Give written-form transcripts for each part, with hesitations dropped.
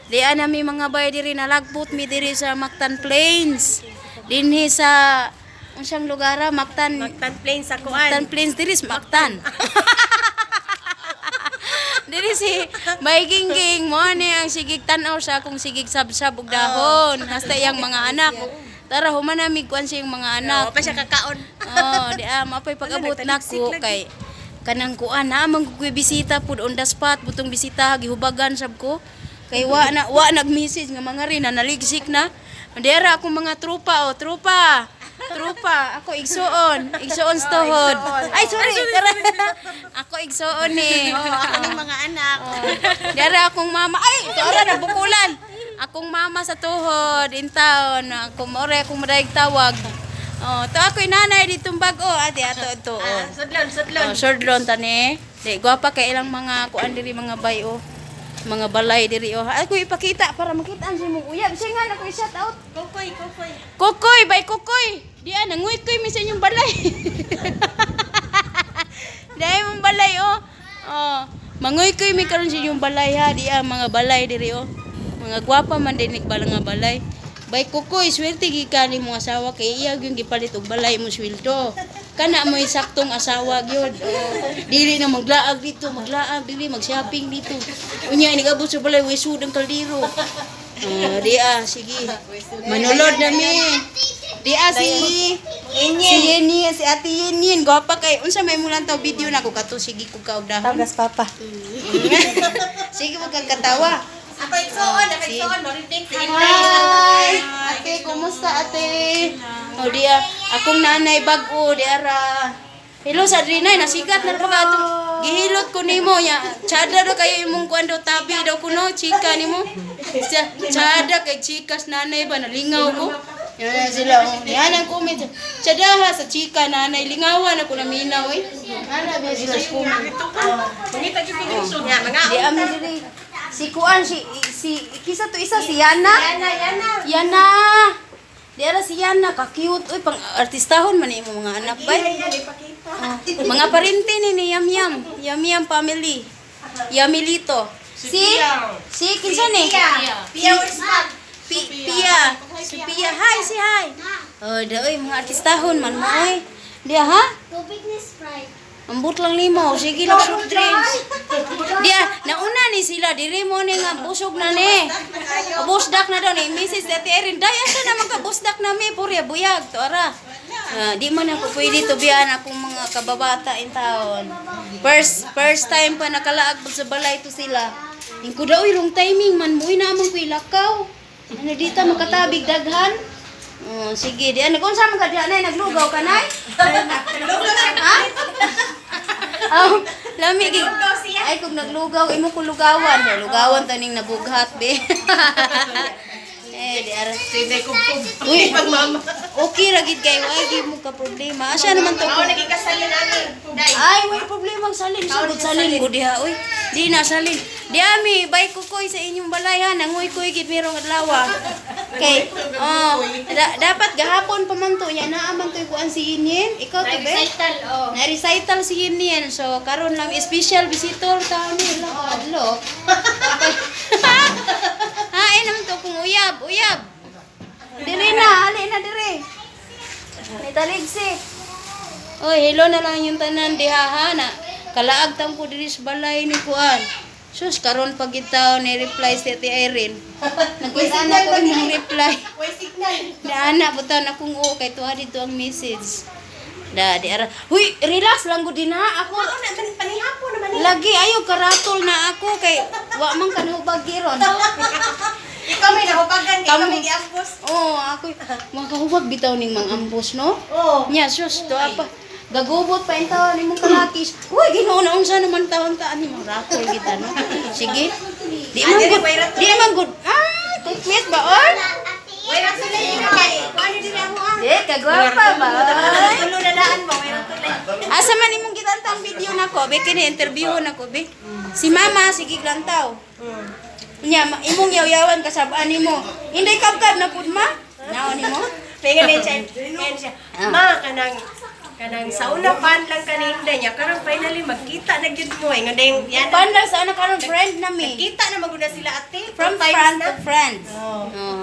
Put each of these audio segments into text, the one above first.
Di na mi, mga bay, diri nalagpot mi diri sa Mactan Plains. Dinhi sa unsang lugar ah? Mactan. Mactan Plains sa kuan. Mactan Plains diri sa Mactan. Diri si Bay Gingging mo ni ang sigig tan-aw sa akong sigig sabsab og dahon hasta iyang mga anak. Tara, human na mig kuan sa iyang mga anak. Oo, pa siya kakaon. Oh, di ah, mapay pag-abot nako kay kanang kuan na man kuy bisita pud on the spot, butong bisita gihubagan sab ko kay wa na wa nag-message nga mga rin na naligsik na. Dera akong mga trupa, oh, trupa. Trupa, ako igsuon, igsuon sa tuhod. Ay, sorry. Tara. Ako igsuon ni. Oo, ako ng mga anak. Dara akong mama. Ay, tara na bukulan. Akong mama sa tuhod in town. Ako more akong madayag tawag. Oh, to ako'y nanay ditong bag-o. Ate ato ato. Oh. Ah, sudlon, sudlon. Oh, surdlon tani. Di gwapa kay ilang mga kuan diri, mga bay oh. Mga balay diri oh. Ako ipakita para makita ang imong uyab. Siya nga ako i-shout out. Kukoy, kukoy. Kukoy, bay kukoy. Di ah, nanguy-kuy mi sa inyong balay. Di ay mong balay oh. Oh, manguy-kuy mi karon sa inyong balay ha. Di ah, mga balay diri oh. Mga gwapa man dinig bala nga balay. Bay kukoy, swerte gikan ni mong asawa kay iya gyud gipalit og balay mo sweldo. Kana mo'y saktong asawa gyud. Oh, dili na maglaag dito, maglaag dili, mag-shopping dito. Unya inigabot sa balay, wisud ang kaldero. Oh, di ah, sige. Manulod na mi. Di ah, si si Yeni, si Ate Yenin, gwapa kay unsa may mulan taw video na ko kato sige ko kaog dahon. Tagas papa. Sige mo kang katawa. Ako igsuon, ako igsuon, maritik. Hi! Ate, kumusta ate? O di ah, akong nanay bag-o di ara. Hello sa Adrinay, nasikat na pa atong gihilot ko nimo ya. Tsada daw kayo imong kuan daw tabi daw kuno chika nimo. Tsada kay chikas nanay ba nalingaw ko. Yan na sila oh. Yan ang comment. Tsada ha sa chika nanay lingawan ako naminaw eh. Ana ba sila sa comment. Mangita gyud kog Ya, mga Di amin diri. Si kuan si si kisa to isa si Yana. Yana, yana. Yana. Di ara si Yana ka-cute uy, pang artistahon man imo mga anak bay. Yan, ipakita. Oh, mga parente ni Yam Yam, Yam Yam family. Yamilito. Si si kinsa ni? Pia, where's Mac? Pia. Si Pia. Hi, si hi. Oh, da oy mga artistahon man mo oy. Di ha? Tubig ni Sprite. Ambot lang limo, sige lang soft drinks. Di ah, nauna ni sila diri mo ni nga busog na ni. Busdak na daw ni Mrs. Ate Erin. Day asa naman ka busdak na mi purya buyag to ara. Ah, di man ako pwede tubian akong mga kababata in taon. First first time pa nakalaag sa balay to sila. Ingko daw long timing man mo na among kuy lakaw. Ano dita makatabig daghan? Oh, sige, di ano kung sa man ka diha nay naglugaw ka nay? Ha? Oh, lami gi. Ay kung naglugaw imo ko lugawan, lugawan taning nabughat be. Eh di ara. Sige, kubkub. Uy, Pagmama. okay ra gid kay way gi mo ka problema. Asa naman to? Ako naging kasalin ani. Day. Ay, way problema ang salin. Sagot salin ko diha oy. Di na salin. Di ami, bay kukoy sa inyong balay ha. Nanguy kuy gid merong adlaw. Kay, oh, dapat gahapon pa man to nya naa man to'y kuan si Yinyin. Ikaw to be? Recital, oh. Na recital si Yinyin. So karon lang special visitor taon ni la adlo. Ha, ay naman to kung uyab, uyab. Dire na, ali na dire. May taligsik. Oy, hello na lang yung tanan diha ha na. Kalaag tam ko diri sa balay ni kuan. Sus, karon pag itaw ni reply si Ate Irene. Nagkuan na ko imong reply. Way signal. Naana butaw na kung oo kay tuwa dito ang message. Da di ara. Huy, relax lang gud din ha. Ako Ako na man panihapon naman ni. lagi ayo karatol na ako kay wa man kanhubag giron. Ikaw may nahubagan, ikaw may giambos. Oo, ako makahubag bitaw ning mang ambos no. Oo. Nya sus, tuwa pa. Gagubot pa in taon nimong kalakis. Uy, Ginoo na unsa naman taon taan ni ratol kita no. Sige. Di man good. Di man good. Ah, complete ba oy? Way ra tulay kay kuan diri amo ah. Di kagwapa ba? Oy? Tulo na daan mo, way ra tulay. Asa man imong gitantang video nako, be kini interview nako be. Si mama sige lang taw. Nya imong yaw-yawan kasabaan nimo. Inday kabkab na pud ma. Naon nimo? Pengen ni siya, pengen siya. Ma kanang Kanang sa una fan lang kaninda niya karon finally magkita na gyud mo eh. Nga dayong yan. Pan lang sa ano karon friend na mi. Nagkita na maguna sila ate. From Two times friend na. to friends. Oh. Oh.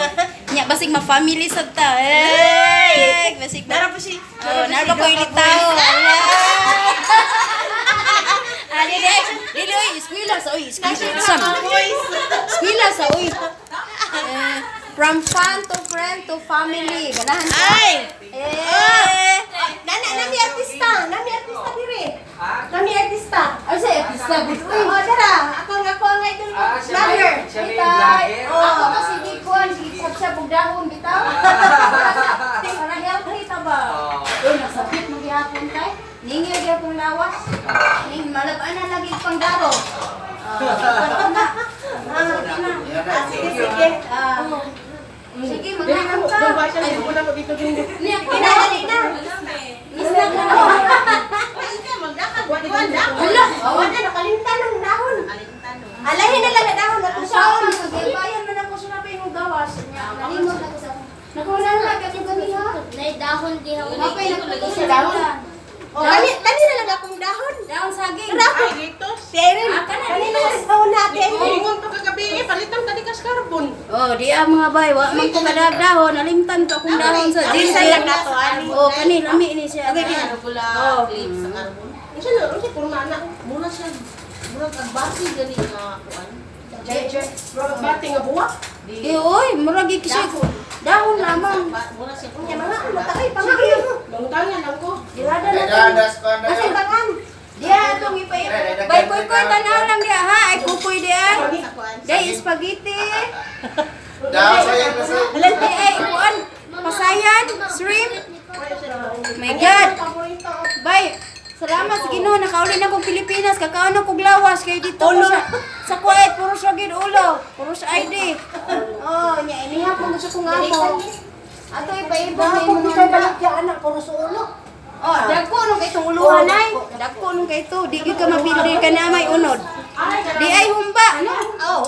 Nya basig ma-family sad ta. Eh, basig ma. Nara po si. Oh, nara ko ilitaw. Ah, dili, dili oy, eskwela sa oy, eskwela sa. Boys. Eskwela sa oy. Eh, from fan to friend to family. Ganahan ka? Ay! Eh. Nana, nami artista, nami artista dire. Nami artista. Ay, sa artista gud oy. Oh, dara, ako ang idol mo. Ah, siya Vlogger. siya may Bitay. vlogger. Ako kasi di kuan, sige sab-sab og dahon bitaw. Para healthy ta ba? Oo. Uy, nasakit mo gihapon kay. Ningyo gyapon lawas. Ning malab-an na lagi pang daro. Ah, na. Sige na. Ah, sige, sige. Ah, sige, maghanap ka. Niya, Kinahali na. Isnag na ako. Hala! Wala na, nakalimtan ng dahon. Alahin na lang ang dahon na Ang saon, nagbayan man ako sa napay mong gawas. Niya, nalimot ako sa... Nakuha na ka kanina. Nay dahon diha. Napay nagputo sa dahon. Oh, kani, kani na lang akong dahon. Dahon saging. Ay, Si Erin, Ah, kana, kani na litos. lang dahon natin. Ingon pa kagabi, eh, palitan tani kas carbon. Oh, di ah mga bay, wa man ko kadagdahon, nalimtan ko akong dahon sa Alisan lang nato, ani. Oh, kani lami ni siya. Oh. Sa carbon. Unsa na, unsa porma na? Mura siya. Mura kag bati gani nga kuan. Bati nga buwak. Eh, oy, murag gyud siya. Dahon lamang. Mura siya. Nya mga ano ta kay pangayon. Mangutangan lang ko. Dirada na to. Dadas ko na. Kasi pangan. Diha atong ipay. Bay kuy kuy tanaw lang diha ha, ay kukoy diha. Day spaghetti. Daw sa iyo kasi. Di ay kuan pasayan, shrimp. My God. Bay, salamat sa Ginoo nakauli na kong Pilipinas, kakaon kog lawas kay dito ko sa Kuwait puro sa gid ulo, puro sa ID. Oh, nya inihap mo gusto kong amo. Ato ipaibo na imong mga balik ya anak puro sa ulo. Oh, dagko nung kay itong uluhan ay. Dagko nung kay ito, di gyud ka mapili ka na may unod. Di ay humba, no? Oh,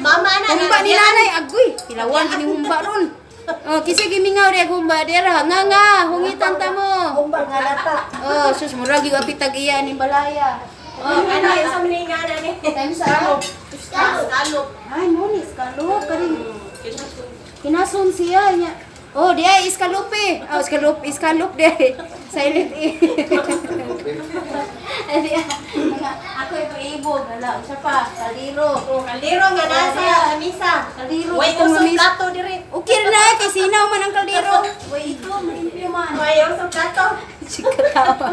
mama na. Humba ni nanay agoy, tilawan gini humba ron. Oh, kisa gimingaw ri humba dira. Nga nga, hungitan ta mo. Humba nga lata. Oh, sus murag gyud apitag iya ni balaya. Oh, ano yung sa mga nga ni. Time sa Scallop. Ay, mo ni scallop karing kinason siya niya. Oh, di ay iskalupe. Oh, scallop, scallop di ay. Silent E. Ay, di ay. Ako ipaibog, hala, unsa pa, kaliro. Oh, kaldero nga nasa lamisa. Kaldero. Way itong usong lamisa. plato dire. Okay na eh, kay sinaw man ang kaldero. Way ito, malimpyo man. Way usong plato. Sika tawa.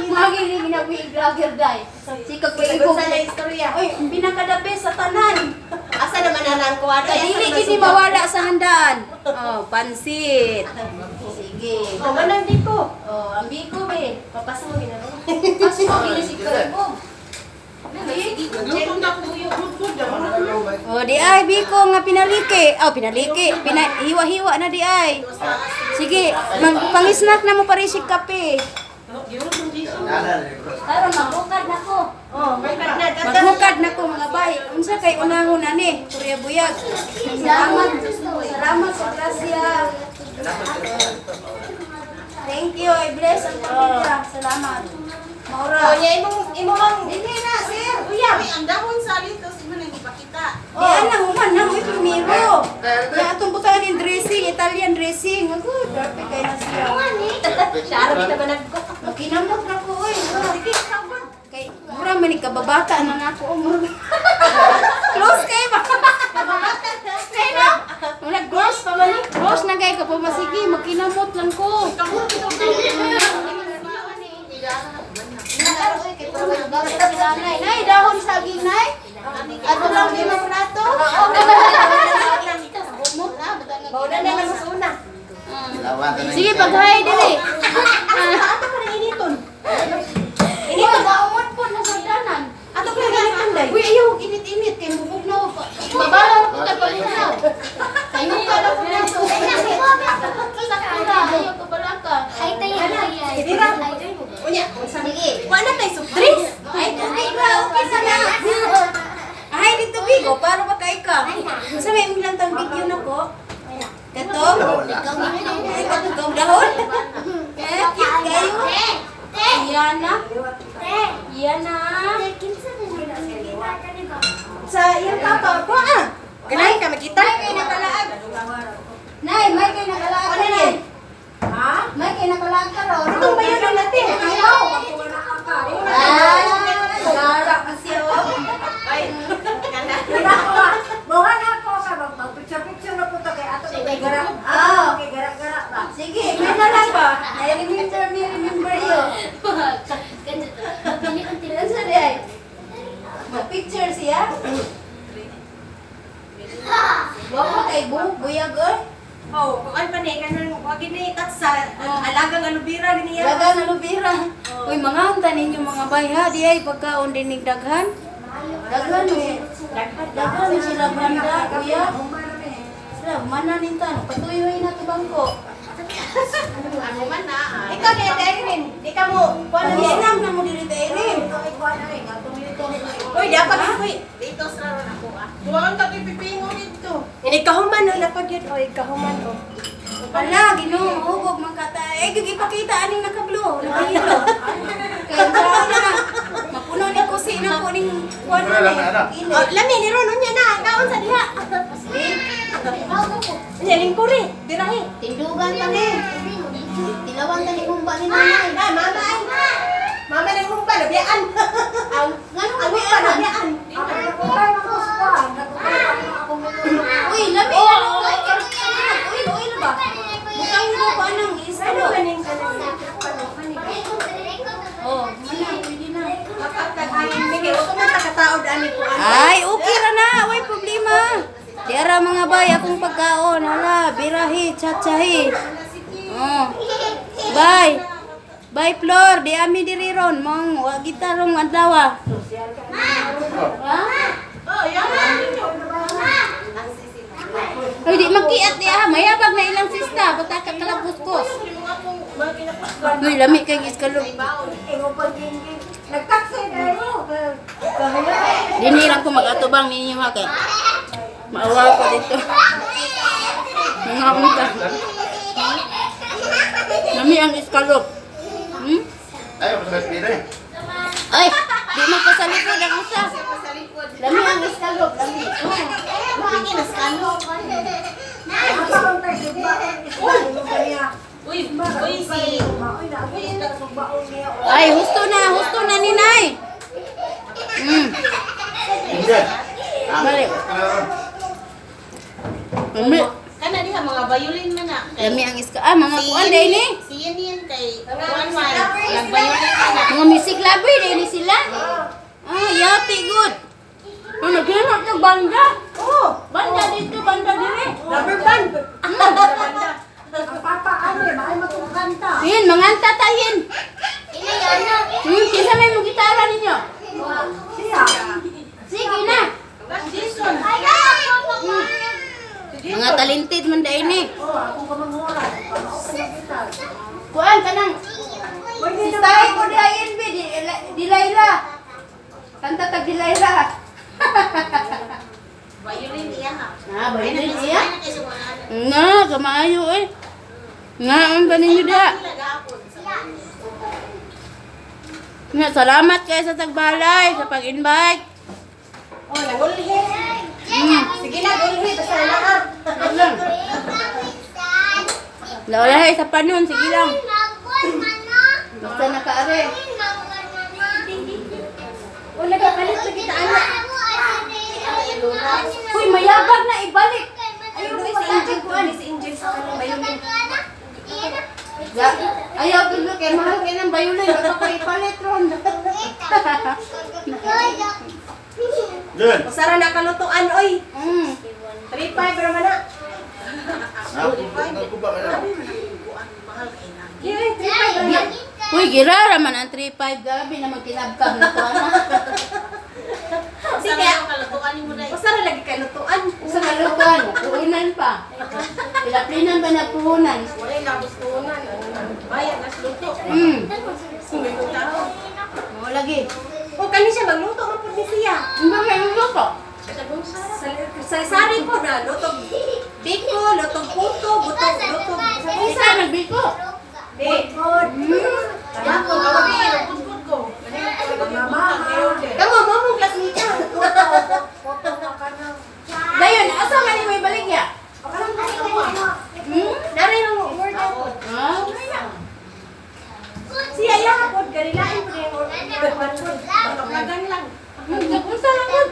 Mga gini ginawi vlogger day. Sika ko ibog. Sa na istorya. Oy, pinaka the best sa tanan. Asa naman na lang ko ano? Dili gini mawala sa handaan. Oh, pansit. Sige. Oh, manang dito. Oh, ang biko be. Papasa mo ginano. Pasok gini si Kaibog. Nagluto na ko good good. Oh, di ay biko nga pinaliki. Oh, pinaliki. Pina hiwa-hiwa na di ay. Sige, magpang-snack na mo pare si kape. Karon maghukad na ko. Oh, may na. Maghukad na ko mga bay. Unsa kay unahon ani? Kurya buyag. Salamat. Salamat sa grasya. Thank you. I bless ang pamilya. Salamat. Maura. Oh, nya imong imo mang Dili na, sir. Uya. Uy, ang dahon sa litos mo nang ipakita. Di ana human na mo primero. Na atong butangan in dressing, Italian dressing. Ako, perfect kay na siya. Siya ara kita banag ko. Makinamot na ko oy. Sige, kay mura man ni kababata na nako. Oh, mura. Close kay ba? Kay na. Mura close pa man ni. Close na kay ka pa masige, makinamot lang ko. Nay, nay, dahon saging nay. Ato lang lima plato. Bauna na lang sa una. Sige, paghay dili. Ato pa nang initon. Initon, naumot po na sa danan. Ato pa nang initon day. Uy, ayaw, init-init. Kay mubugnaw. Babalaw ko kay palinaw. Kay mukha na po na ito. Sakura, ayaw ko balaka. Ay tayo ay. Dira. Unya, Sige. wa na tay soft drinks. Ay, tubig ra. Okay na na. Ay, di tubig. O, para ba kay ka? Sa may ilang tang video na ko? Kato? Ay, kato dahon? Eh, cute. kayo. Te! Te! Yana. Te! Yana. Te, kinsa na nakita ka ni ba? Sa iyang papa ko ah. Ganahan ka makita? May kay nakalaag. Nay, may kay nakalaag Ano ka, ni? nay. Ha? May kay nakalaag ka ron. Itong bayo na natin. Ayaw. Ah, Gara kasi oh. Ay, kana. Wala ko ah. Mawa na ako ka mag-picture-picture na po to kay ato kay gara. Ah. Ah, kay gara-gara ba. Sige, may na lang ba? I remember me, remember you. Pili ang tila. Ano sa ay? Mag-picture siya? Wako kay buhok buyag oy. Oh, kuan pa ni kanang wag gini tatsa alagang alubira gini ya. Laga na lubira. Uy, mga hanta ninyo mga bay ha, di ay pagkaon dinig daghan. Daghan ni. Daghan ni sila banda, kuya. Sila mana ninta no patuyoy na to bangko. Ikaw ni Ate Irene, di ka mo kuan na ni. Pag-isnam na mo diri ta Irene. Uy, dapat uy. Duwaan ka kay pipingo dito. Ini kahuman no napag yun oy kahuman oh. Ala, Ginoo, hugog man kata. Eh, ipakita aning naka-blue, naka-yellow. Kay brown na. Mapuno ni kusi na po ning kuan Wala lang na, ni. Oh, lami ni ron unya na kaon sa diha. Unya lingkuri, dirahi. Tindugan ta ni. Tilawan ta ni humba ni nanay. Ah, mama ay. Mama nang humba nabiyaan. Ang ngano Ang humba nabiyaan. Uy, lami na nung oil, oil ba? Butang mo pa nang Ano isalo. ba ning kanang? Oh, mana pwede na. Mapagtaghayin mi kay wa man takataod ani kuan. Ay, okay ra na, way problema. Di ara mga bay akong pagkaon, hala, birahi, chachahi. Oh. Bye. Bye Flor, di ami diri ron, mong wa kita rong adlaw. Ha? Oh, yan. Ay, di magkiat di ah, mayabag na ilang sista, bata ka kalabuskos. Uy, lami kay iskalog. Nagtaksi kayo. Dini lang ko mag-atubang ninyo ha kay. Maawa ko dito. Mga unta. Lami ang iskalop. Ay, pasal pila eh. Ay, di magpasalikod ang usa. Lami ang iskalop, lami. Uy, uy si. Ay, husto na ni Nay. Injan. Ah, Balik. kana ron. Lami. Kana diha mga violin man na. Lami ang iska. Ah, mga kuan day ni. Si yan yan kay kuan man. Nag violin ka na. Mga music lover day ni sila. Ah, yati good. Ano naghimot ng banda? Oh, Banda dito, banda dire. rubber band. Yun, manganta tayin. Ina, Kinsa may mo gitara ninyo? Sige na. Jason. Mga talented man day ni. Kuan kanang Style ko di INB di Dilayla. Kanta tag Dilayla. Violin iya ha. Ah, violin iya. Ay, na kay sa mga anak. Nga, kamaayo eh. Nga, ang ba ninyo diha? Gapon sa Nga, salamat kayo sa tagbalay, sa pag-invite. Oh, nangulhi. Sige na, gulhi basta na ah. Ano? Laulahay sa panon, sige lang. Basta nakaare. Oh, nagkapalit sa kita ana. Uy, mayabag na ibalik. Ayaw si Angel kuan, si Angel sa kanang violin. Ya, ayaw tulo kay mahal kay ng bayulay, baka ko ipalit ron. Dun. Usara na kalutuan oy. 35 ra man na. Ah, ako ba kaya? Di oy, 35 ra na. Uy, girara man ang 3-5 gabi na magkinabkab na ko ana. Sige. Kalutuan mo na. Usara lagi kalutuan. Sa kalutuan, puhunan pa. Pilaplinan ba na puhunan? Walay labos puhunan. Bayad nas luto. Sumay ko tao. Oo, lagi. O kani siya magluto man pud ni siya. Ang ba may luto? Sa sari po na lutog biko, lutog puto, butog, lutog. Isa nagbiko. Di. Ako, kawag ko ko. Kamo mo mong classmate ka. Dayon, asa man mo ibalik niya? Naray mo order ko. Ha? Siya iya pod kanilain po yung order. Kaplagan lang. Unsa lang yun?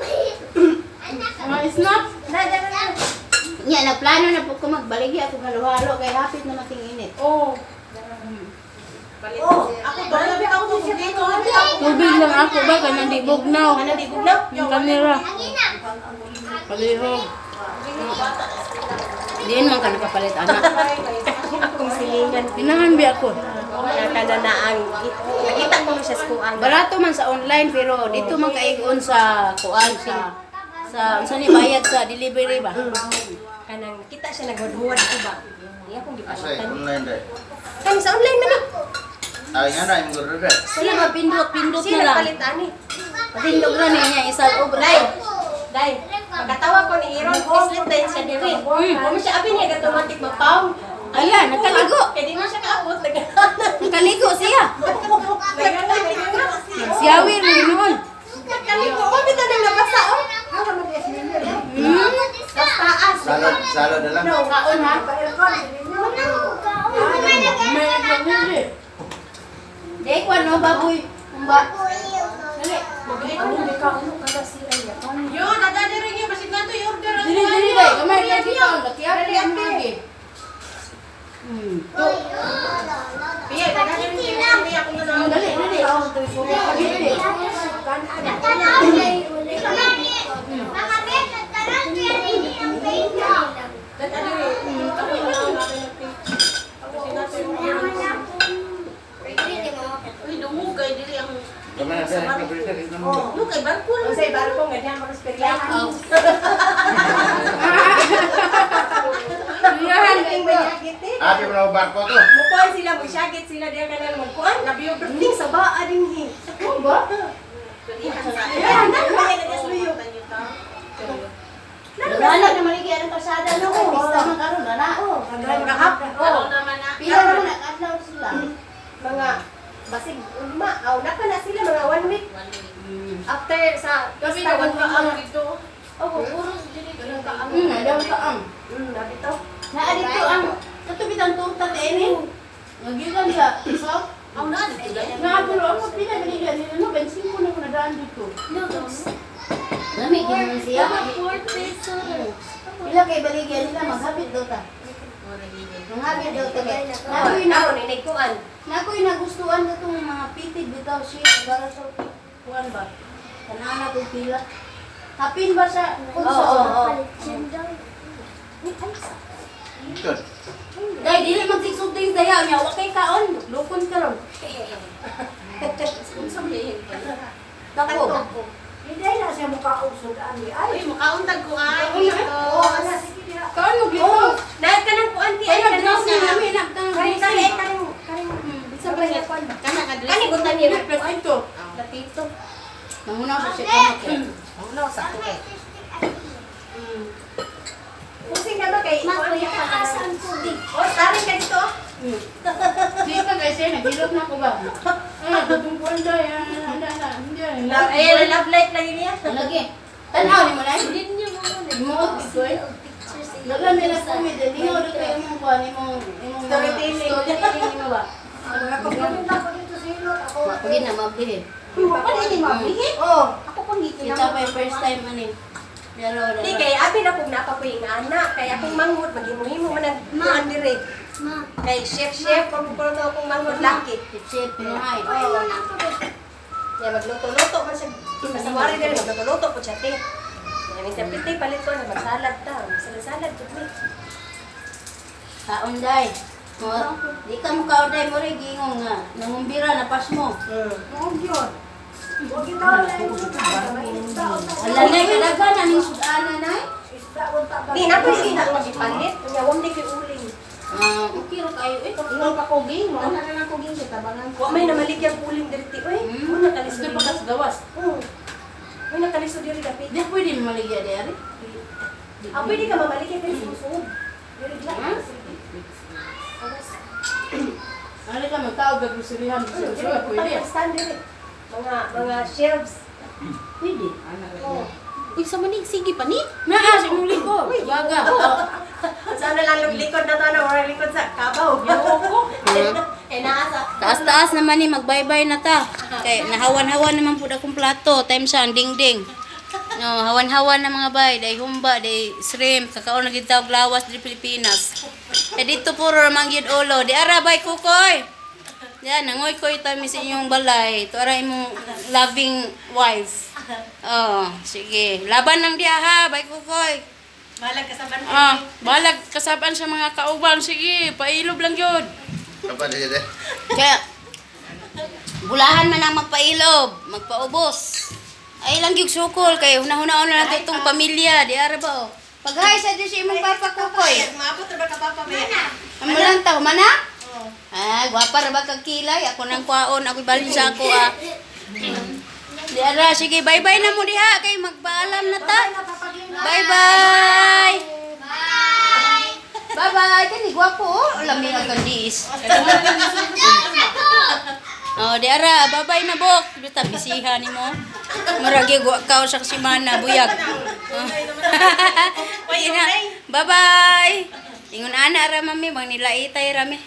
Mga snacks. Na dara na. Nya, nagplano na po ko magbaligya ako halo-halo kay hapit na mating init. Oh. Oh, ako to labi ako to dito. Labi ako. Tubig lang ako ba kanang di bugnaw. Ano di gugnaw? Yung kamera. Palihog. Diin man ka nakapalit anak. Akong silingan. Ginahan bi ako. Nakananaang. Nakita ko siya sa kuan. Barato man sa online pero dito man kaigon sa kuan sa unsa ni bayad sa delivery ba? Kanang kita siya naghuwad ko ba. Iya akong Asa gipalitan. online dai. Kani sa online man ni. Ay nga na imong order dai. Sila mapindot-pindot Siya na lang. nagpalit ani. Pindot ra niya isal og Day. Day. Pagkatawa ko ni Iron, islit na yun siya diri. Kung siya abi niya automatic mapaw. Ala, nakaligo. Kaya di mo siya kaabot. Nakaligo siya. Nagana. Siyawir ni noon. Nakaligo. Oh, bitaw nang nabasa oh. Taas. Salad, salad na lang. Kaon ha. May nagpapili. Di ko no baboy. Umba. Dali. Yo, dada diri niyo basig na to order. Dili dili bay, kamay kay dito. Laki ako ang magi. Piye, dada diri niyo. Piye ako na. Dali dali. Dili. Dada diri. Uy, dungog kay diri ang Gamay na sa dai. Oh, kay barko lang. Unsay barko nga diha makusperya. Iyahan Ting may yakit eh. Abi mo na barko to. Mukuan sila, musyagit sila diha kanang magkuan. Nabiyog sa baa dinhi. Ano ba? Ayan, nagbahay na gas luyo. Wala na maligya ang kalsada no. Pista man karon na. Kahap. Oh, Pila naman nag-adlaw sila. mga basig ugma. Aw, napa na sila mga one week. After sa Kami basta one na week ang dito. Oh, puro dili ka ang. Daw ka ang. Nabito. Naa dito ang katubitang torta ni ini. Nagikan sa South. Aw na dito dai. Na pero ako pila binigyan nila no 25 na ko nadaan dito. Lami ginaman siya. Pila kay baligya nila maghapit daw ta. Maghapit daw ta kay. Nakoy na Karon ni kuan. nakoy nagustuhan na itong mga pitig bitaw siya para sa kuan ba. Kanana kong pila. Hapin ba sa Oo, kunsa? oo, oo. Ito. Dai dili magsigsugding daya niya wa kay kaon, lukon karon. Dako. Uy, makauntan ko ay. Kaon mo gito. Oh, na kanang kuan ti ay Kaya kanang dress sa na namin na tang Kani kani kani kani Isa ba niya? Kana ka dress. kani butan niya. Plus ito. Latito. Manguna sa siya kamot. Ulo sa ako kay. Using na ba kay kuan niya ka? Oh, tarin ka dito. Di pa guys, eh, naghilot na ako ba? Ah, tutungkuan daw yan. Ana, ana, hindi. Ayan, love life lang yun niya. Lagi. Tanaw ni mo na. Muot ito eh. Dala mi na kumi dali do kay imong kuan imong imong Storytelling. Storytelling mo ba? Wa ko gid na mablihin. Uy, wa pa ni mablihi. Oh. Ako pang gikinam. Kita pa yung first time ani. Pero Di kay abi na kung napa ko yung anak, kay akong manghod maghimo-himo man ang kuan dire. Kay chef chef kung ko na akong manghod laki. Chip pinuhay. Ya magluto-luto man siya. Basta wari dire magluto-luto po siya te. Ya minsan piti palit ko na magsalad ta, magsalad-salad jud ni. Kaon day. Mo, di ka mo kaon day mo rin giingong nga nangumbira na pas mo. Ala nay kadagan na ning sudana nay. Di na ko isda magipalit, unya wa man kay uling. Ah, okay ra kayo eh. Ingon pa ko ging, mo na lang ko ging sa tabangan. Wa may namaligyang uling diri ti oy. Mo nakalisod. Gusto pa kas gawas. Oo. May nakalisod diri dapit. Di pwede maligya di ari. Ah, pwede ka mamaligya pero sumusunod. Diri lang. Ha? Ano ka magtaog ka groserihan sa Dili, pwede. pwede. Stand dili. Mga shelves. Pwede. Uy, sa manig, sige pa ni. Naa sa imong likod. Baga. Sana lang yung likod na to na or likod sa kabaw. Eh naa sa Taas-taas naman ni, magbaybay na ta. Kay nahawan-hawan naman pud akong plato, time sa ang dingding. No, hawan-hawan na mga bay, day humba, day shrimp, kakaon na gid tawag lawas diri Pilipinas. Eh dito puro ramang gyud ulo. Di ara bay kukoy. Yan, nangoy koy ta mi sa inyong balay. To ara imong loving wife. Oh, sige. Laban lang diha ha, bay kukoy. Malag ka sa ban. Ah, balag kasapan sa mga kauban. Sige, pailob lang yun. Kapan siya de? Kaya, bulahan man ang magpailob, magpaubos. Ay lang gyud sukol kay hunahuna na nato itong pamilya, di ara ba oh. Paghay sa Diyos imong papa kukoy. Maabot ra ba ka papa ba? Amo lang ta humana? Ah, gwapa ra ba kag kilay? Ako nang kwaon, ako balin sa ako ah. Di ara, sige, bye-bye na mo diha kay magpaalam na ta. Bye-bye. Bye! Bye-bye. Kani gwapo oh. Lami ang kandis. Oh, di ara, babay na bok. Bita bisiha nimo. Murag gyud wa ka sa simana buyag. Sige na. Bye-bye. Ingon ana ra mami, bang nilaitay ra mi.